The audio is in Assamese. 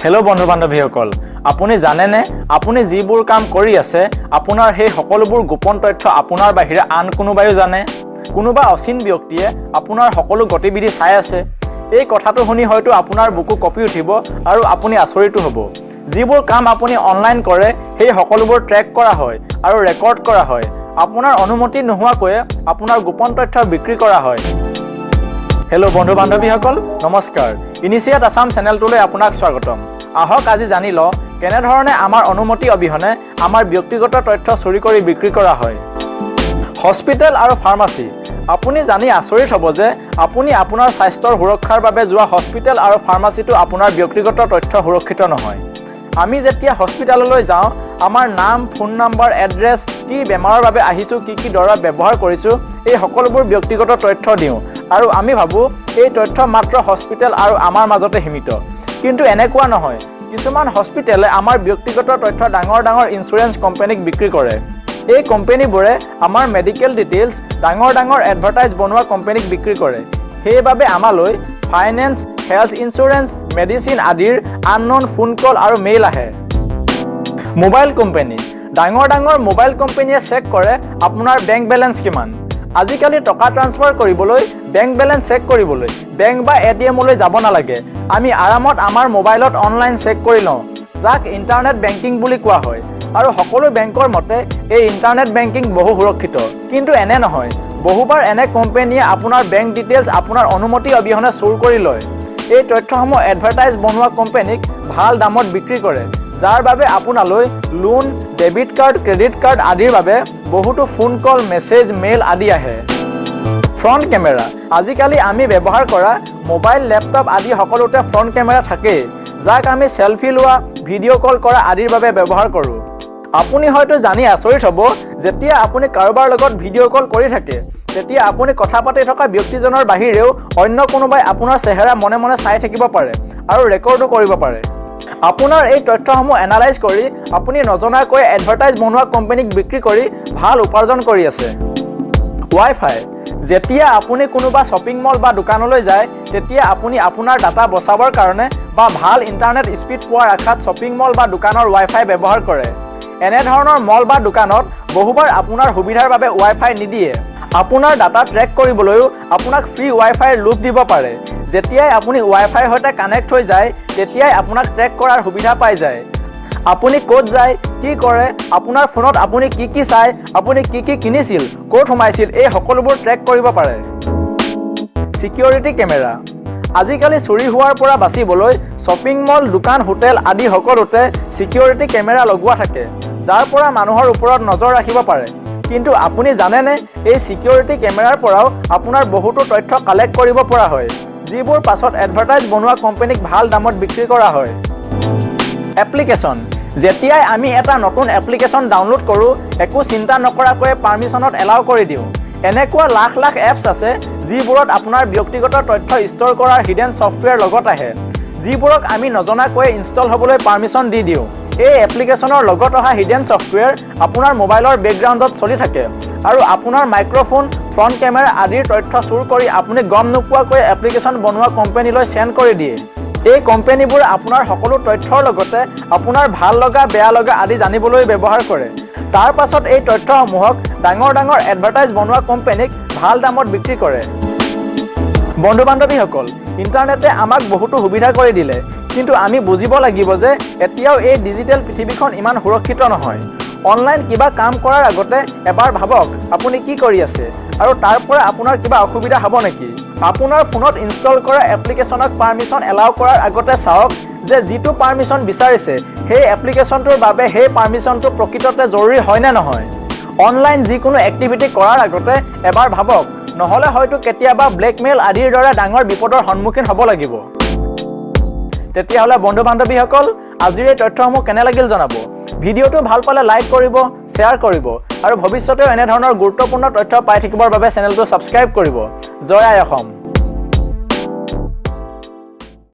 হেল্ল' বন্ধু বান্ধৱীসকল, আপুনি জানেনে, আপুনি যিবোৰ কাম কৰি আছে, আপোনাৰ সেই সকলোবোৰ গোপন তথ্য আপোনাৰ বাহিৰে আন কোনোবায়ো জানে? কোনোবা অচিন ব্যক্তিয়ে আপোনাৰ সকলো গতিবিধি চাই আছে। এই কথাটো শুনি হয়তো আপোনাৰ বুকু কঁপি উঠিব আৰু আপুনি আচৰিতো হ'ব। যিবোৰ কাম আপুনি অনলাইন কৰে, সেই সকলোবোৰ ট্ৰেক কৰা হয় আৰু ৰেকৰ্ড কৰা হয়। আপোনাৰ অনুমতি নোহোৱাকৈয়ে আপোনাৰ গোপন তথ্য বিক্ৰী কৰা হয়। হেল্ল' বন্ধু বান্ধৱীসকল, নমস্কাৰ। ইনিচিয়েট আছাম চেনেলটোলৈ আপোনাক স্বাগতম। আহক, আজি জানি লওঁ কেনেধৰণে আমাৰ অনুমতি অবিহনে আমাৰ ব্যক্তিগত তথ্য চুৰি কৰি বিক্ৰী কৰা হয়। হস্পিটেল আৰু ফাৰ্মাচী। আপুনি জানি আচৰিত হ'ব যে আপুনি আপোনাৰ স্বাস্থ্যৰ সুৰক্ষাৰ বাবে যোৱা হস্পিটেল আৰু ফাৰ্মাচীটো আপোনাৰ ব্যক্তিগত তথ্য সুৰক্ষিত নহয়। আমি যেতিয়া হস্পিটেললৈ যাওঁ, আমাৰ নাম, ফোন নম্বৰ, এড্ৰেছ, কি বেমাৰৰ বাবে আহিছোঁ, কি কি দৰৱ ব্যৱহাৰ কৰিছোঁ, এই সকলোবোৰ ব্যক্তিগত তথ্য দিওঁ আৰু আমি ভাবোঁ এই তথ্য মাত্ৰ হস্পিটেল আৰু আমাৰ মাজতে সীমিত। কিন্তু এনেকুৱা নহয়। কিছুমান হস্পিটেলে আমাৰ ব্যক্তিগত তথ্য ডাঙৰ ডাঙৰ ইঞ্চুৰেঞ্চ কোম্পানীক বিক্ৰী কৰে। এই কোম্পানীবোৰে আমাৰ মেডিকেল ডিটেইলছ ডাঙৰ ডাঙৰ এডভাৰটাইজ বনোৱা কোম্পানীক বিক্ৰী কৰে। সেইবাবে আমালৈ ফাইনেন্স, হেল্থ ইঞ্চুৰেঞ্চ, মেডিচিন আদিৰ আনন'ন ফোন কল আৰু মেইল আহে। Mobile company. ডাঙৰ ডাঙৰ মোবাইল কোম্পানীয়ে চেক কৰে আপোনাৰ বেংক বেলেঞ্চ কিমান। আজিকালি টকা ট্ৰান্সফাৰ কৰিবলৈ, বেংক বেলেঞ্চ চেক কৰিবলৈ বেংক বা এটিএমলৈ যাব নালাগে। আমি আৰামত আমাৰ মোবাইলত অনলাইন চেক কৰি লওঁ, যাক ইণ্টাৰনেট বেংকিং বুলি কোৱা হয়। আৰু সকলো বেংকৰ মতে এই ইণ্টাৰনেট বেংকিং বহু সুৰক্ষিত। কিন্তু এনে নহয়। বহুবাৰ এনে কোম্পানীয়ে আপোনাৰ বেংক ডিটেইলছ আপোনাৰ অনুমতি অবিহনে চুৰ কৰি লয়। এই তথ্যসমূহ এডভাৰটাইজ বনোৱা কোম্পানীক ভাল দামত বিক্ৰী কৰে, যাৰ বাবে আপোনালৈ loan, debit card, credit card আদিৰ বাবে বহুতো ফোন কল, মেছেজ, মেইল আদি আহে। Front camera. আজিকালি আমি ব্যৱহাৰ কৰা মোবাইল, লেপটপ আদি সকলোতে ফ্ৰণ্ট কেমেৰা থাকেই, যাক আমি চেলফি লোৱা, ভিডিঅ' কল কৰা আদিৰ বাবে ব্যৱহাৰ কৰোঁ। আপুনি হয়তো জানি আচৰিত হ'ব, যেতিয়া আপুনি কাৰোবাৰ লগত ভিডিঅ' কল কৰি থাকে, তেতিয়া আপুনি কথা পাতি থকা ব্যক্তিজনৰ বাহিৰেও অন্য কোনোবাই আপোনাৰ চেহেৰা মনে মনে চাই থাকিব পাৰে আৰু ৰেকৰ্ডো কৰিব পাৰে। আপোনাৰ এই তথ্যসমূহ এনালাইজ কৰি আপুনি নজনাকৈ এডভাৰটাইজ বনোৱা কোম্পানীক বিক্ৰী কৰি ভাল উপাৰ্জন কৰি আছে। ৱাই ফাই। যেতিয়া আপুনি কোনোবা শ্বপিং মল বা দোকানলৈ যায়, তেতিয়া আপুনি আপোনাৰ ডাটা বচাবৰ কাৰণে বা ভাল ইণ্টাৰনেট স্পীড পোৱাৰ আশাত শ্বপিং মল বা দোকানৰ ৱাই ফাই ব্যৱহাৰ কৰে। এনেধৰণৰ মল বা দোকানত বহুবাৰ আপোনাৰ সুবিধাৰ বাবে ৱাই ফাই নিদিয়ে। আপোনাৰ ডাটা ট্ৰেক কৰিবলৈও আপোনাক ফ্ৰী ৱাই ফাইৰ লোভ দিব পাৰে। যেতিয়াই আপুনি ৱাই ফাইৰ সৈতে কানেক্ট হৈ যায়, তেতিয়াই আপোনাক ট্ৰেক কৰাৰ সুবিধা পাই যায়। আপুনি ক'ত যায়, কি কৰে, আপোনাৰ ফোনত আপুনি কি কি চায়, আপুনি কি কি কিনিছিল, ক'ত সোমাইছিল, এই সকলোবোৰ ট্ৰেক কৰিব পাৰে। Security camera. আজিকালি চুৰি হোৱাৰ পৰা বাচিবলৈ শ্বপিং মল, দোকান, হোটেল আদি সকলোতে ছিকিউৰিটি কেমেৰা লগোৱা থাকে, যাৰ পৰা মানুহৰ ওপৰত নজৰ ৰাখিব পাৰে। কিন্তু আপুনি জানেনে, এই ছিকিউৰিটি কেমেৰাৰ পৰাও আপোনাৰ বহুতো তথ্য কালেক্ট কৰিব পৰা হয়, যিবোৰ পাছত এডভাৰটাইজ বনোৱা কোম্পানীক ভাল দামত বিক্ৰী কৰা হয়। এপ্লিকেশ্যন। যেতিয়াই আমি এটা নতুন এপ্লিকেশ্যন ডাউনলোড কৰোঁ, একো চিন্তা নকৰাকৈয়ে পাৰ্মিশ্যনত এলাউ কৰি দিওঁ। এনেকুৱা লাখ লাখ এপছ আছে, যিবোৰত আপোনাৰ ব্যক্তিগত তথ্য ষ্ট'ৰ কৰাৰ হিডেন ছফ্টৱেৰ লগত আহে, যিবোৰক আমি নজনাকৈয়ে ইনষ্টল হ'বলৈ পাৰ্মিশ্যন দি দিওঁ। এই এপ্লিকেশ্যনৰ লগত অহা হিডেন ছফ্টৱেৰ আপোনাৰ মোবাইলৰ বেকগ্ৰাউণ্ডত চলি থাকে আৰু আপোনাৰ মাইক্ৰফোন, ফ্ৰণ্ট কেমেৰা আদিৰ তথ্য চুৰ কৰি আপুনি গম নোপোৱাকৈ এপ্লিকেশ্যন বনোৱা কোম্পানীলৈ চেণ্ড কৰি দিয়ে। এই কোম্পানীবোৰে আপোনাৰ সকলো তথ্যৰ লগতে আপোনাৰ ভাল লগা, বেয়া লগা আদি জানিবলৈ ব্যৱহাৰ কৰে। তাৰ পাছত এই তথ্যসমূহক ডাঙৰ ডাঙৰ এডভাৰটাইজ বনোৱা কোম্পানীক ভাল দামত বিক্ৰী কৰে। বন্ধু বান্ধৱীসকল, ইণ্টাৰনেটে আমাক বহুতো সুবিধা কৰি দিলে। কিন্তু আমি বুজিব লাগিব যে এতিয়াও এই ডিজিটেল পৃথিৱীখন ইমান সুৰক্ষিত নহয়। অনলাইন কিবা কাম কৰাৰ আগতে এবাৰ ভাবক আপুনি কি কৰি আছে আৰু তাৰ পৰা আপোনাৰ কিবা অসুবিধা হ'ব নেকি। আপোনাৰ ফোনত ইনষ্টল কৰা এপ্লিকেশ্যনক পাৰ্মিশ্যন এলাউ কৰাৰ আগতে চাওক যে যিটো পাৰ্মিশ্যন বিচাৰিছে, সেই এপ্লিকেশ্যনটোৰ বাবে সেই পাৰ্মিশ্যনটো প্ৰকৃততে জৰুৰী হয় নে নহয়। অনলাইন যিকোনো এক্টিভিটি কৰাৰ আগতে এবাৰ ভাবক, নহ'লে হয়তো কেতিয়াবা ব্লেকমেইল আদিৰ দৰে ডাঙৰ বিপদৰ সন্মুখীন হ'ব লাগিব। তেতিয়াহ'লে বন্ধু বান্ধৱীসকল, আজিৰ এই তথ্যসমূহ কেনে লাগিল জনাব। ভিডিঅ'টো ভাল পালে লাইক কৰিব, শ্বেয়াৰ কৰিব আৰু ভৱিষ্যতেও এনেধৰণৰ গুৰুত্বপূৰ্ণ তথ্য পাই থাকিবৰ বাবে চেনেলটো ছাবস্ক্ৰাইব কৰিব। জয় আই অসম।